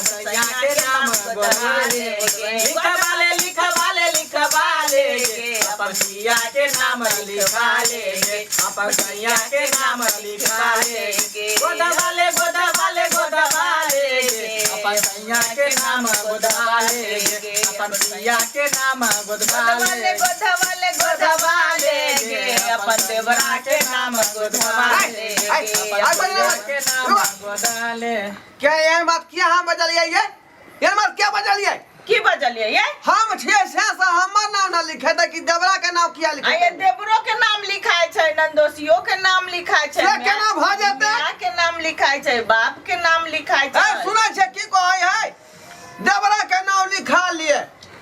सैया के नाम गोदवा लेंगे। लिखवा ले, लिखवा ले, लिखवा लेंगे, अपन पिया के नाम लिखवा लेंगे, अपन सैया के नाम लिखवा लेंगे। गोदवा ले, गोदवा ले, गोदवा लेंगे, अपन सैया के नाम गोदवा लेंगे, अपन पिया के नाम गोदवा गोधवा ले, लेंगे। गोधवा ले, गोधवा लेंगे, अपन देवरा के नाम गोधवा लेंगे, अपन पिया के नाम गोदवा ले। क्या एहन बात किया हम बजलियै ये? एहन बात क्या बजलियै? की बजलियै ये? हम छियै से से हमर नाम ना लिखे त कि देवरा के नाम किया लिखे? आ ये देवरो के नाम लिखाय छै, नंदोसियो के नाम लिखाय छै। से केना भऽ जेतै? माय के नाम लिखाय छै, बाप के नाम लिखाय छै। ए सुनै छै की कहै है? देवरा के नाम लिखा लिए।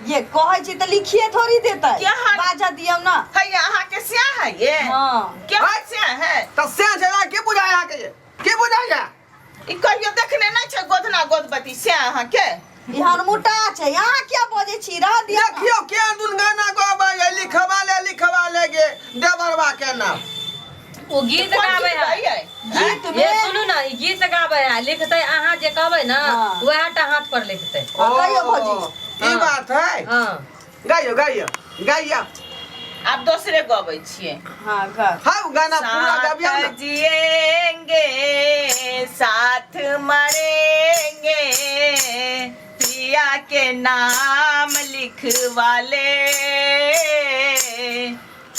ये कहै छी तऽ लिखिए थोड़ी देतै। केहन? बाजऽ दियौ ना। है अहाँ के स्या है ये? हाँ। केहन स्या है? त से छै की बुझाय अहाँके ये? की बुझाय? ई कहियो देखने नहि छै गोधना गोधबती से अहाँके? ई हनमुटा छै, अहाँ किया बजै छी? रह दियौ ना। देखियौ केहन दुन गाना गबै है, लिखवा ले, लिखवा ले गे देवरवा के नाम। ओ गीत कोन गाबै गीत है। गाइयै? गीत ये में सुनू ना, ई गीत गाबै है, लिखतै अहाँ जे कहबै ना, हाँ। वएह टा हाथ पर लिखतै। हाँ, कहियौ भौजी। ई बात है। हाँ। गाइयो गाइयो गाइयो। आब दोसरे गबै छियै। हाँ गा। हाँ गाना पूरा गाबियौ साथ ना। जिएंगे साथ मरेंगे, पिया के नाम लिखवा ले,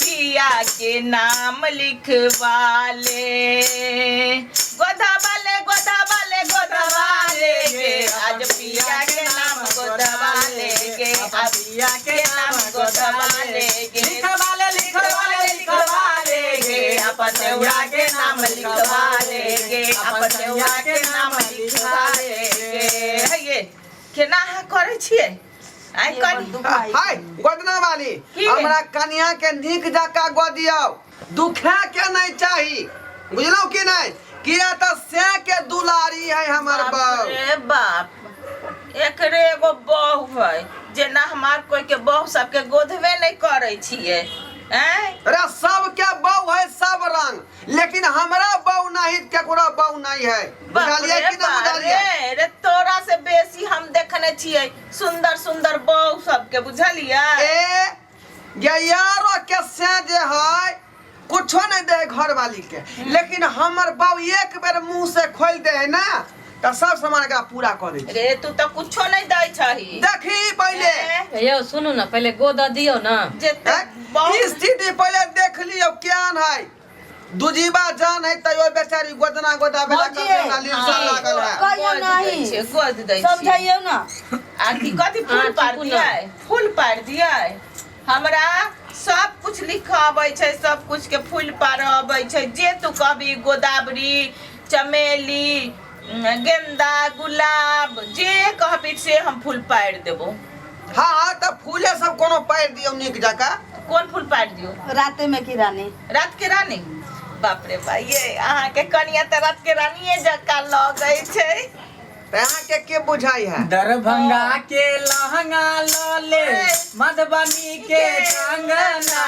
पिया के नाम लिखवा ले। गोधवा ले, गोधवा ले, गोधवा ले गे, आज पिया के नाम गोधवा ले गे, आज पिया के नाम गोधवा ले गे। लिखवा ले, लिखवा ले, लिखवा ले गे, अपन देवरा के नाम लिखवा ले गे, अपन देवरा के नाम लिखवा ले गे। हे ये केना अहाँ करै छियै? आइ ये कनि बड़ दुखाइ। हाय गोदना वाली, की? हमरा कनिया के नीक जकाँ गोदियौ, दुखे के नहीं चाही, बुझलौ कि नहीं? किया त से के दुलारी है हमर बाप बहू। रे बाप, एकरे एगो बहू है जेना हमार कोई के बहू सबके गोधबे नहीं करै छियै। आँय? अरे सबके बहू है सब रंग, लेकिन हमरा बहू नहीं, केकरो बहू नहीं है। बाप बुझलियै रे कि नहीं बाप बुझलियै? रे, रे तोरा से बेसी हम देखने छियै सुंदर सुंदर बहू सबके, बुझलियै? ए ये यारो के से जे है कुछो नहीं दे घर वाली के, लेकिन हमर बाऊ एक बेर मुंह से खोल दे है ना त सब सामान एकरा पूरा कर दे छै। रे तू तऽ कुछो नहीं दै छही। देखी पहिले। ए, यौ सुनू ना, पहिले गोद दियौ ना। जेते हैं? बहुत ई स्थिति पहिले देख लियौ केहन है। दुजीबा जान है तैयो बेचारी गोदना गोदा बेला भौजी, कतना लिलसा हाँ। लागल है। कहियौ गोद नाही। दै छियै, गोद दै छियै। समझाइयौ ना। आ की कथी फूल हाँ, पार चुपू ना। दियै? फूल पार दियै? हमरा सब कुछ लिख अबै छै, सब कुछ के फूल पार अबै छै। जे तू कहबी, गोदावरी, चमेली, गेंदा, गुलाब, जे कहबी से हम फूल पारि देबो। हाँ हाँ तऽ फूले सब कोनो पारि दियौ नीक जकाँ। कोन फूल पारि दियौ? राते में की रानी। रात के रानी? बाप रे बा, ये अहाँके कनिया तऽ रात के रानिये जकाँ लगै छै। तऽ अहाँके के बुझाइ है? दरभंगा के लहंगा ल ले, मधुबनी के कंगना।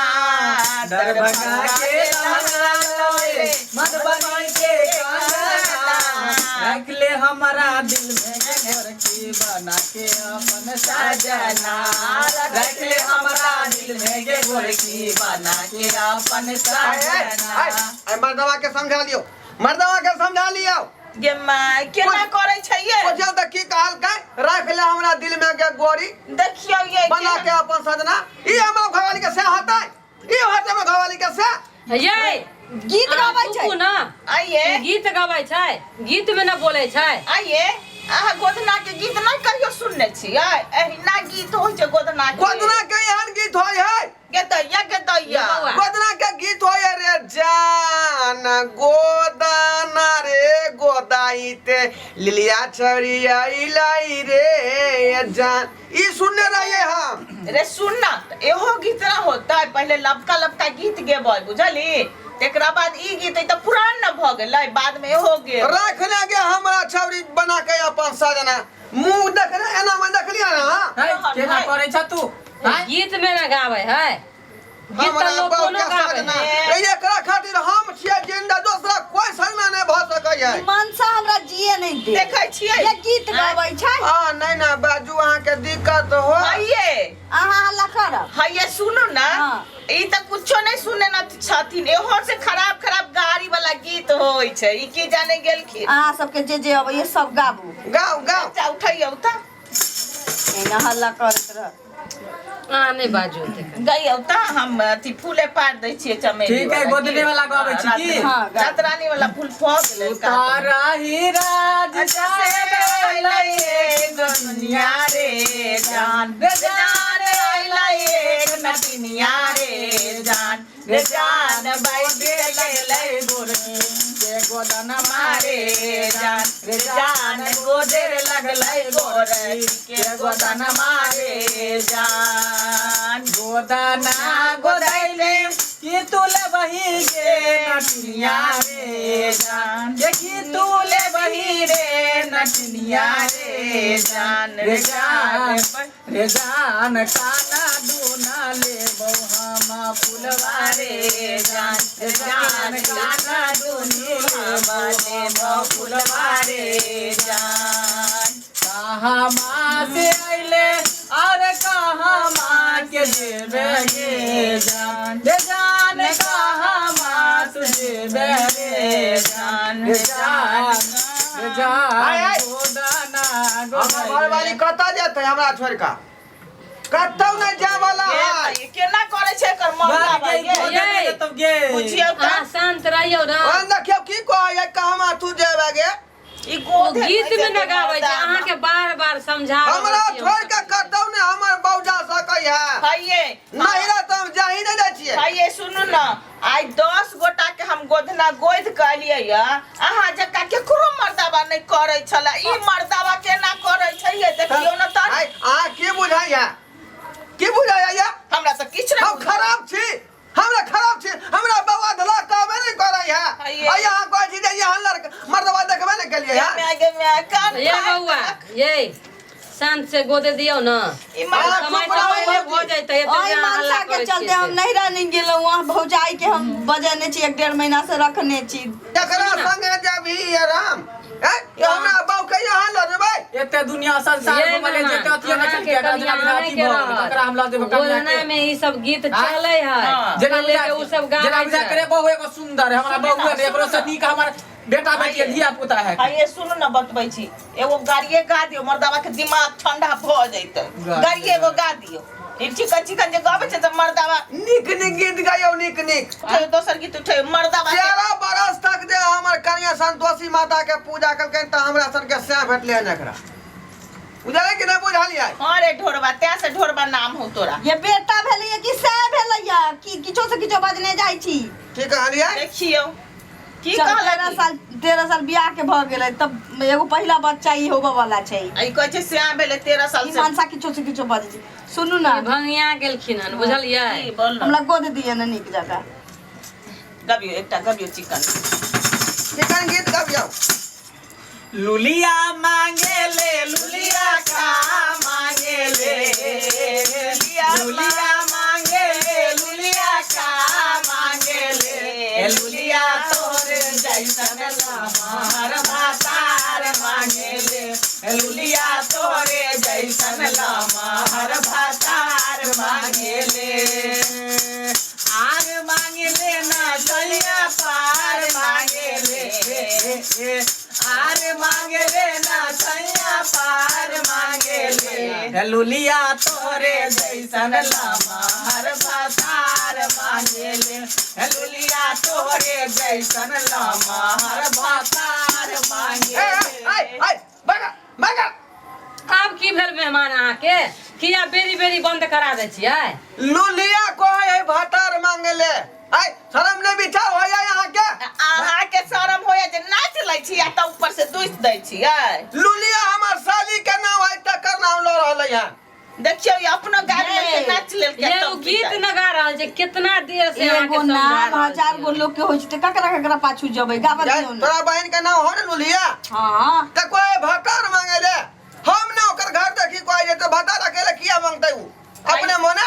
दरभंगा के लहंगा ल ले, मधुबनी के कंगना। रख ले हमारा दिल में गोरकी बना के अपन सजना। रख ले हमारा दिल में गे गोरकी बना के अपन सजना। आइ मर्दवा के समझा लियौ, मर्दवा के समझा लियौ। गे माय, केना करै छै ये? बुझियौ तऽ की कहलकै, रख ले हमरा दिल में के गोरी देखियौ ये बना के अपन सजना। ई हमरा घरवाली के से होतै, ई होतै हमरा घरवाली के से। ये गीत अहाँ गाबै छै। चुपू ना। आइए। गीत गाबै छै, गीत में ना बोलै छै। आइए, अहाँ गोधना के गीत नहि कहियो सुनने छियै? एहिना गीत होइ छै गोधना के। गोदना के एहन गीत होइ है? गे दैया, गे दैया। ये बौआ। गोदना के गीत होइ है रे जान गोदना रे गोदाइते लिलिया छड़िया इलाई रे जान। ई सुनने रहिए हम। रे सुन ना, एहो गीत ना होता है, पहले लबका लबका गीत गेबै बुझली, तेकरा बाद ई गीत तऽ पुरान न भऽ गेलै, बाद में एहो गेबै। रख ले गे हमरा छौरी बना के अपन सजना। मुंह देखले एना में देखलिए ना? है, केना करै छ तू? हैं? गीत में ना गाबै है। गीत तऽ हमरा लोक बाप कोनो के गाबै सजना है। रे एकरा खातिर हम छियै जिंदा दोसरा कोई सजना नहि भऽ सकैए। मनसा हमरा जिए नहि दे। देखै छियै। ये गीत गाबै छै। आ नहि ना बाजू, अहाँके दिक्कत हो। हइये। अहाँ हल्ला करब। हइये सुनू ना। हाँ। ई तऽ कुछो नहि सुने न छथिन, एहो से खराब खराब गाड़ी वाला गीत होइ छै, ई की जाने गेलखिन। अहाँ सबके जे जे अबैया सब गाबू। गाओ गाओ। बच्चा उठैयौ तऽ। एना हल्ला करैत रह। अहाँ नहि बाजू ओतेक। गइयौ तऽ हम अथी फूले पार दै छियै चमेली। ठीक है, वाला गोदने वाला गाबै छी की? हाँ, गाबै। रात रानी वाला फूल फऽ गेलै। उतारा ही राज साहेब अइलै एक दुनिया रे जान, रे जान अइलै एक नटिनिया रे जान, रे जान बैठे लगलै गोरकी के गोदन मारे जान, रे जान गोदे लगलै गोरकी के गोदन मारे जान। गोदना गोदैले कि तू लेबही गे नटिनिया रे जान, गे कि तू लेबही रे नटिनिया रे जान, रे जान, रे जान काना दूना लेबौ हम फुलवा रे जान, रे जान काना दूनी लेबौ हम फुलवा रे जान। कहाँ माँ से अइले और कहाँ माँ के जेबे गे जान, रे जान कहाँ माँ तू जेबे रे जान, रे जान, रे आय, आय। जान गोदना हमर घरवाली कतऽ जेतै हमरा छोड़ि कऽ? कतौ नहि जाय वाला है। केना करै छै एकर मौला भाई गे? बुझियौ तऽ। अहाँ शांत रहियौ ना। ओहन देखियौ की कहै कहमा तू जेबे गे। ई ओ गोधे गीत में न गाबै छै, अहाँके बार बार समझा रहल हमरा छी हम। छोड़ि कऽ कतौ नहि हमर बौ जा सकै है। हइये। नहिरा तऽ हम जाही नहि दै छियै। हइये सुनू न, आइ 10 गोटा के हम गोधना गोधि के एलियै या, अहाँ जकाँ केकरो मर्दाबा नहि करै छलै, ई मर्दाबा केना करै छै ये देखियौ न तऽ। आइ अहाँ की बुझाइया, की बुझाइया? हमरा तऽ किछु नहि हम खराब छी, हमरा खराब छी, हमरा बौआ धला कहबे नहि करै है। हइये। आइ अहाँ कहै छी जे यहाँ लड़का मर्दबा देखबे नहि केलियै है। गे माय गे माय, कान ये फाड़ि बौआ देलक। ये शांत से गोदे दियौ न। ई मर्दा समय चुप से रहू पहिले भौजी। भऽ जैतै, एते ओहि जे अहाँ हल्ला मनसा के करै चलते छियै हम से। नैहरा नहि गेलहुँ। वहाँ भौजाई के हम बजेने छी, 1-1.5 महीना से रखने छी। केकरा संगे जेबही ये राम? हैं? ये हमरा बौ के यहाँ लऽ जेबै? एते दुनिया संसार ये घुमले मेहमान, जेते अथिये नहि अहाँके केलकै, एकरा जेना कनिया बुझा अथी अहाँके भऽ गेलै, रहत। तकरा हम लऽ जेबै कनिया गोदना के। में ई सब गीत आँय? चलै है। हाँ। जेना पहिले बुझा के उ सब जेना गाबै बुझा छै। करे बहु एगो सुंदर है, हमरा सुनू बहु ना, है, एकरो सुनू से ना। नीक हमर बेटा बेटी आइए। धिया पुता है। आइए सुनू ना, बतबै छी, एगो गाड़िए गा दियौ, मर्दाबा के दिमाग ठंडा भऽ जैतै। गाड़ी। गाड़िए एगो गा दियौ, ई चिकन चिकन जे गाबै छै तऽ मर्दाबा। नीक नीक गीत गायौ, नीक नीक। उठैयौ, दोसर गीत उठैयौ मर्दाबा के। 13 बरस तक जे हमर कनिया संतोषी माता के पूजा केलकै तऽ हमरा सन के सैह भेटलै हन एकरा। बुझलियै कि नहि बुझलियै? हाँ रे ढोरबा, तैं से ढोरबा नाम हौ तोरा। ये बेटा भेलैया कि सैह भेलैया कि किछो से किछो बजने जाइ छी? की कहलियै? देखियौ की चल, कहलक 13 साल, 13 साल बियाह के भऽ गेलै, तब एगो पहिला बच्चा ई होबऽ वाला छै। आ ई कहै छै श्याम भेलै 13 साल ई से। मनसा किछो से किछो बजै छै। सुनू ना। ई भंगिया गेलखिन हन, बुझलियै? की बोल न। हमरा गोद दिअ ने नीक जकाँ। गबियौ एकटा, गबियौ चिकन। चिकन गीत गबियौ। लुलिया मांगे ले, लुलिया का मांगे ले, लुलिया मांगे ले, लुलिया का मांगे ले, लुलिया तोरे जैसन लमहर भातार मांगे ले, लुलिया तोरे जैसन लमहर भातार मांगे ले, आर मांगे ले ना सैया पार मांगे ले, आर मांगे ले ना सैया पार मांगे ले, लुलिया तोरे जैसन लमहर भातार मांगे ले, लुलिया तोरे जैसन लमहर भातार मांगे ए, ले। ए, ए, बगा बगा। आब की भेल मेहमान अहाँके? किया बेरी बेरी बंद करा दै छियै? लुलिया कहै है भातार मांगे ले। आइ शरम नहि विचार होइया अहाँके? अहाँके शरम होइया जे नाच लै छी आ तऽ ऊपर से दूसि दै छियै। लुलिया हमर साली के नाम है, तकर नाम लऽ रहलै हन। देखियौ ई अपनो गाबि लेलकै, नाच लेलकै। ये तब ओ गीत न गा रहल छै, कितना देर से अहाँके एगो समझा नाम रहल 1000 गो छियै। लोग के होइ छै तऽ ककरा ककरा पाछू जेबै? गाबऽ जाय, दियौ ने। तोरा बहिन के नाम हो ने लुलिया? हाँ। तऽ कोई भातार मांगे ले, हम ने ओकर घर देखी कहै जे तऽ भातार अकेले किया मांगतै उ अपने मोने?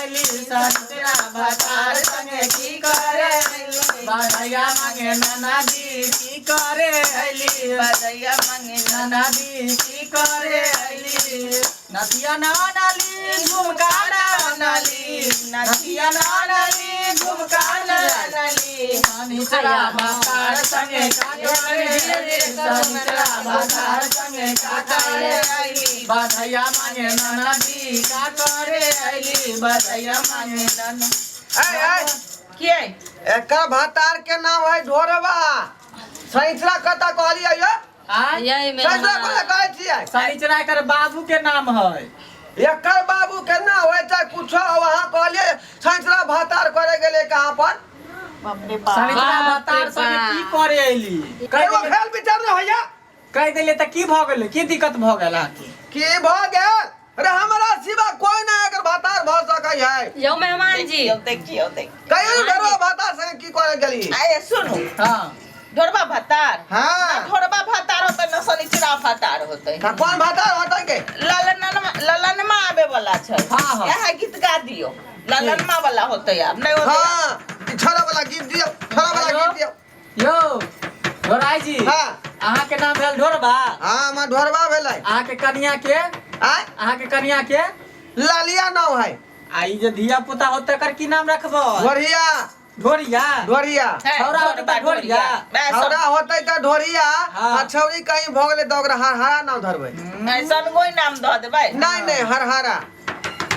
सनिचरा भतार संगे की करे अइली? बधैया मांगे नाना दी की करे अइली? बधैया मांगे नाना दी की करे अइली? नथिया ना नाली झुमका ना नाली, नथिया ना नाली झुमका ना नाली, सनिचरा भतार संगे का करे अइली? सनिचरा भतार संगे का करे अइली? बधैया मांगे नाना दी का करे अइली? बधैया मांगे नाना। ऐ ऐ के एकर भतार के नाम है ढोरबा। सैंसरा कता कहलियै यो? आय यही सैंसरा मेहमान। कता कहै छियै? सनिचरा एकर बाबू के नाम है। एकर बाबू के नाम है चाहे कुछो हो, वहाँ कहलियै सैंसरा भतार करे गेलै कहाँ पर? बाप रे बाप। सनिचरा बाप रे भतार संगे की बाप। करे अइली? कहि एगो देलियै खेल विचार न होइया। कहि देलियै तऽ की भऽ गेलै? की दिक्कत भऽ गेल अहाँके? की भऽ गेल अरे? हमरा सिवा कोई ना एकर भतार भऽ सकै है। यौ मेहमान जी, देखियौ देखियौ देखियौ। कहियो ने ढोरबा भतार संगे की करे गेली? आये सुनू। हाँ। ढोरबा भतार। हाँ। ना ढोरबा भतार होतै ना सनिचरा भतार होतै। का कोन भतार होतै के? ललनमा ललनमा आबे वाला छै। हाँ, हाँ। इएह गीत गा दियौ, ललनमा वाला होतै आब नहि होतै। हाँ, ई छोड़ा वाला गीत दियौ, छोड़ा वाला गीत दियौ। यौ ढोराई जी। हाँ। अहाँके नाम भेल ढोरबा? हाँ, हमर ढोरबा भेलै। अहाँके कनिया के? आय? अहाँके कनिया के? लालिया नाम है। आ ई जे धिया पुता होतै एकर की नाम रखबै? ढोरिया। ढोरिया? ढोरिया। है, छौड़ा होतै तऽ ढोरिया। छौड़ा होतै तऽ ढोरिया। हाँ। आ छौड़ी कहीं भऽ गेलै तऽ ओकरा हरहरा नाम धरबै। सनगोई नाम दऽ देबै। नहीं नहीं, हरहरा।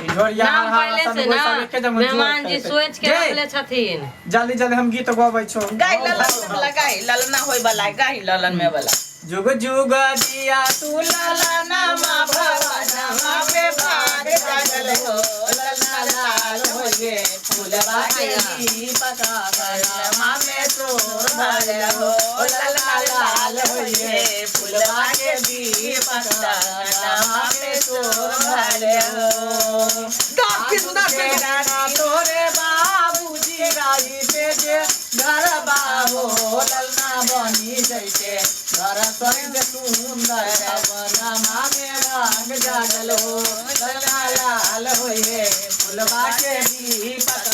ई ढोरिया नाम हरहरा पहिले से सनगोई ना सब एके जगह मेहमान जी जोड़ सोच के जे, रखले छथिन। जल्दी जल्दी हम गीत गबै छौ। गाय ललन वाला गाय, ललना होय वाला गाय, ललन में वाला। जुग जुग दिया तू ललना मा भवनमा में भाग जागल हो, ललना लाल होइए फूलवा के दीपक भवनमा में तोर भरल हो, ललना लाल होइए फूलवा के दीपक भवनमा में तोर भरल हो। दास की सुना से तेरा तोरे बाबूजी राई पे जे घर बाबो, ललना बनी जैसे घर स्वर्ग सुंदर वनमा में भाग जागल हो, ललना लाल होइए फुलवा के दीपक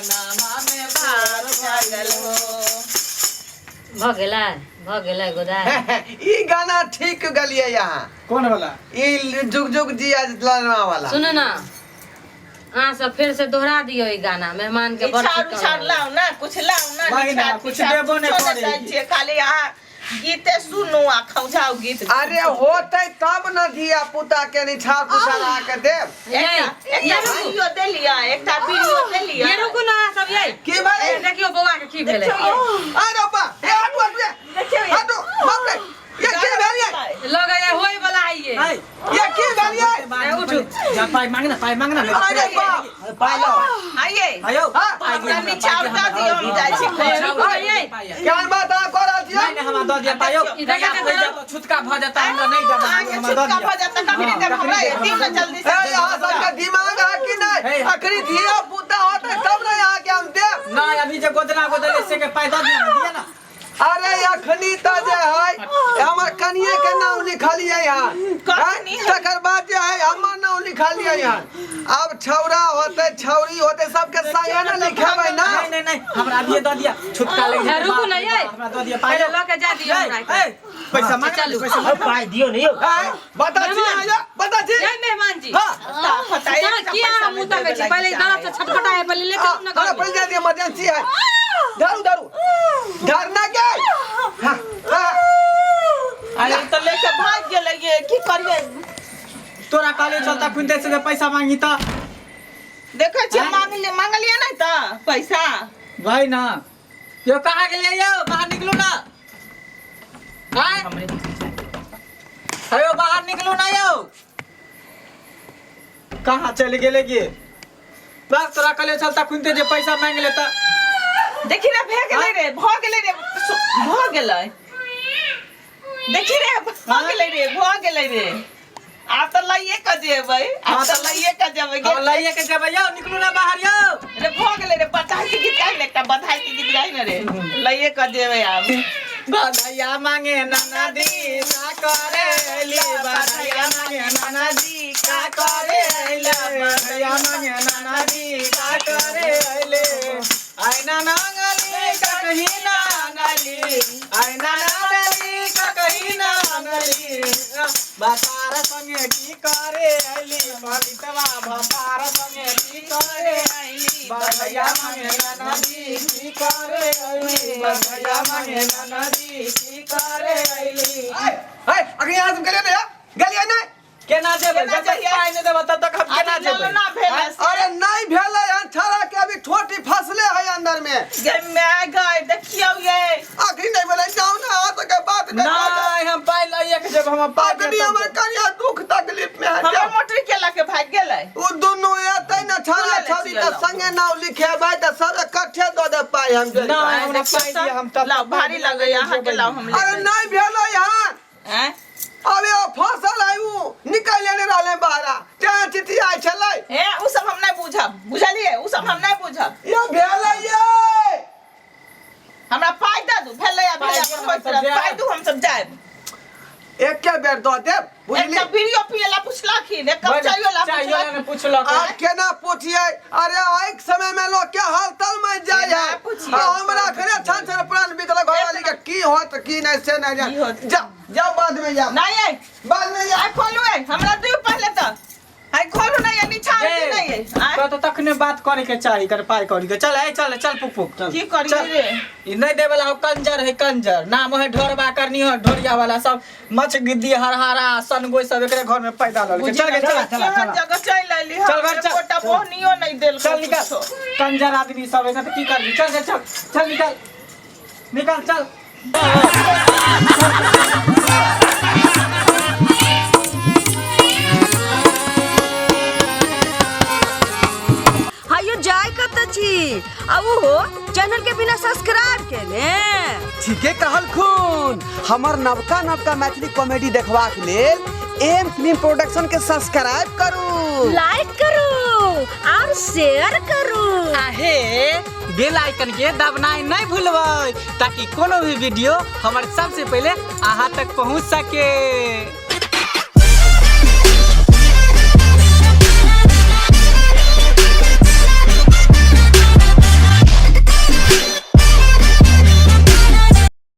नमा में भाग जागल हो। भऽ गेलै, भऽ गेलै गोदा। ई गाना ठीक गलियै यहाँ। कौन वाला? ई जुग जुग जिया ललना वाला। सुनू ना, अहाँ सब फेर से दोहरा दियौ ई गाना, मेहमान के बड़ निछाड़ ठीक उछाड़ लाउ ना, कुछ लाउ ना। वही ना, निछाड़ कुछ तिछाड़ देबो नहि कुछो करै। दै छियै, खाली अहाँ गीते सुनू आ खौझाउ गीत। अरे होतै तब न धिया पुता के निछाड़ पुछाड़ अहाँके देब। ये एकटा ये रुकू। वीडियो देलियै, एकटा वीडियो देलियै। ये रुकू ना अहाँ सब ये। की भेलै? देखियौ बौआ के की भेलै। अरे बा, ए हटू हटू ए, देखियौ ये। हटू, बाप रे, ये की भेल ये? लगे ये होय वाला है ये। हाय। ये की भेल ये? उठू। जा पाइ मांग ना, पाइ मांग ना। अरे बाप। पाइ लो। आइए। आयो। हाँ। पाइ हमरा दिअ, निछाड़ पाइ दऽ दिअ। दियौ, हम जाइ छी ये घर। रुकू ना ये। केहन बात अहाँ कऽ रहल नहीं छियै? नहीं, हमरा दऽ दिअ पाइ यौ। ई देखा हो जाता, छुटका भऽ जाता, हमरा नहीं देब। अहाँके हमरा दऽ छुटका दिअ। भऽ जायत तऽ कखनी देब हमरा? दियौ ने जल्दी ए से। अहाँ सबके दिमाग है कि नहीं? हे। अखनी धिया पुता होतै तब ने अहाँके हम देब। नहीं, अभी जे गोदना गोदले से के पाइ दऽ दिअ ना, दिअ ना। अरे अखनी तऽ जे है हमर कनिये के नाम लिखलियै हन। कखनी है? तकर बाद जे है हमर नाम लिखलियै हन। आब छौड़ा होतै छौड़ी होतै सबके संगे ने लिखेबै ना। नहीं नहीं नहीं, हमरा अभिये दऽ दिअ, छुटका ले। हे, रुकू ना ये। हमरा दऽ दिअ पाइ। पहिले लऽ के जा दियौ हमरा के। ए, पैसा मांग। चलू। पैसा मांग। पाइ दियौ ने यौ। आँय, बता छी आया बता छी। ये मेहमान जी। हाँ। पता कहाँ किया अहाँ मुँह तकै छी? पहिले ई दरद से छटपटा है, पहिले ले चलू ना हमरा घर में। पहिले जा दिअ, इमरजेंसी है। धरू धरू धरना के। हाँ, हाँ। अरे तऽ लेके भागि गेलै ये, की करियै? तोरा कहले चलता खुनते से जे पैसा मांगी तऽ देखै छियै, मांगलियै मांगलियै नहि तऽ पैसा। भाई ना यो, कहाँ गेलियै यौ? बाहर निकलू ना। आँय अयो, बाहर निकलू ना यौ। कहाँ चलि गेलै गे? बस तोरा कहले चलता खुनते जे पैसा मांगि लेता। देखी रे, भए गेलै रे, भऽ गेलै रे, भऽ गेलै। देखी रे, भऽ गेलै रे, भऽ गेलै रे। आब तऽ लइए कऽ जेबै, आब तऽ लइए कऽ जेबै गे। अब लइए के जेबै यौ, निकलू ना बाहर यौ। रे भऽ गेलै रे, बधाई के गीत गाइ ने, एकटा बधाई के गीत गाइ ने रे, लइए कऽ जेबै आब। बधैया मांगे नाना दी का करे अइली? बधैया मांगे नाना दी का करे अइली? बधैया मांगे नाना दी का करे। करे अइले आइना नांगली ककही नांगली आइना नांगली ककही नांगली भतार संगे की करे अइली बबितवा भतार संगे की करे अइली बधैया मांगे नदी की करे अइली बधैया मांगे नदी की करे अइली है अखनी यहाँ से गेलियै ने गेलियै नहि। केना जेबै? केना जब तक जइयै? पाइ नहि देबै तब तक हम केना जेबै? ना भेल अरे नहीं भेलै हन, छड़ा के अभी ठोटी फसले है अंदर में। गे my गए, देखियौ ये। अखनी नहीं भेलै, जाउ ने अहाँ सबके बात नहि। नहि, हम पाइ लइए के जेबै, हम पाइ अखनी हमर कनिया दुख तकलीफ में है। हमर जाउ। मोटरी केला के भाग गेलै। उ दुनू एतै ने छड़ा सुनले छड़ी छियै तऽ लाउ। संगे नाव लिखेबै तऽ सब इकट्ठे दऽ देब पाइ हम जोड़ि कऽ। नहि, हमरा पाइ दिअ, हम तब लाउ, भारी लगैया अहाँके, लाउ हम ले अरे लेब। नहीं भेलै हन। आँय? अबे ओ फसल है उ निकालि लेने रहलै बहरा, तें चिचियाइ छलै। हे, उ सब हम नहि बुझब, बुझलियै? उ सब हम नहि बुझब। ये भेलै ये। हमरा पाइ दऽ दू, भेलै आ पाइ भेलै दिअ, अपन हम होइत सब रहत। जायब। पाइ दू, हम सब जायब। एके बेर दऽ देब, बुझली? एक कप बीड़ियो पिए ला पुछलखिन, एक कप चाइयो ला चाइयो ला पुछलखिन। पुछलक। आब केना पूछिए? अरे एक समय में लोग के हाल तल में जाय केना है। पूछिए? आ हमरा खरे छन छन प्राण बीतल, घरवाली के की होत की नहीं से नहीं की जान। होत? जा जा, बाद में जा। नहीं है। बाद में जा। आइ खोलू है, हमरा दियौ पहिले तऽ। आइ खोलू नहीं है, नीचा आरती नहीं है। आँय? तो तखने बात करे के चाही कर पाइ करी के। चल ए, चल चल पुक पुक चल। की करियै चल। रे? ई नहीं देवे वाला हो, कंजर है कंजर, नाम है ढोरबा करनी हो, ढोरिया वाला सब मछ गिद्दी हरहारा सनगोई सब एकरे घर में पैदा लल चल गे, चल केहन जगह चलि अयली हम, चल घर, चल। एकोटा बोहनियो नहीं देलकै चल निकल। कुछो। कंजर आदमी सब ऐसा की करबी? चल गे, चल चल, निकल निकल चल। हायो जाय कतऽ छी आ ओहो चैनल के बिना सब्सक्राइब केने? ठीके कहलखुन। हमर नवका नवका मैथिली कॉमेडी देखबाक लेल एम फिल्म प्रोडक्शन के सब्सक्राइब करू, लाइक करू और शेयर करू। आहे बेल आइकन के दबनाइ नहीं भूलबै ताकि कोनो भी वीडियो हमर सबसे पहले अहाँ तक पहुँच सके।